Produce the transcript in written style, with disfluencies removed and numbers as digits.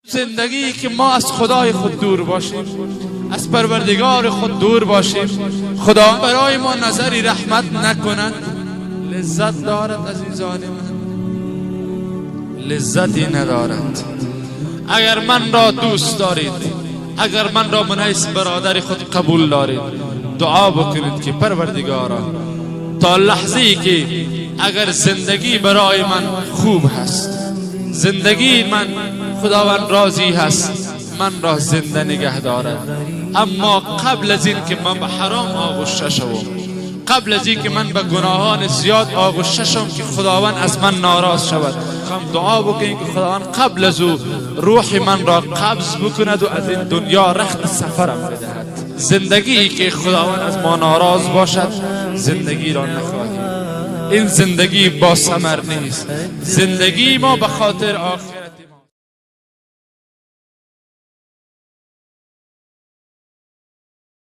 Зиндагие ки мо аз Худои худ дур бошем, аз Парвардигори худ дур бошем, Худо барои мо назари раҳмат накунад, лаззат дорад, азизони ман? Лаззате надорад. Агар ман ро дӯст доред, агар ман ро мин ҳайс бародари худ қабул доред, дуо бикунед, ки Парвардигоро, то лаҳзае ки агар зиндагӣ барои ман хуб ҳаст, зиндагии ман Худованд розӣ ҳаст, ман ро зинда нигаҳ дорад. Аммо қабл аз ин ки ман ба ҳаром оғушта шавам, қабл аз ин ки ман ба гуноҳони зиёд оғушта шавам, ки Худованд аз ман нороз шавад, ҳам дуо бикунед, ки Худованд қабл аз ӯ рӯҳи ман ро қабз бикунад ва аз ин дунё рахти сафарам бидиҳад. Зиндагие ки Худованд аз мо нороз бошад, зиндагиро нахоҳем. Ин зиндагӣ бо самар нест. Зиндагии мо ба хотир охир.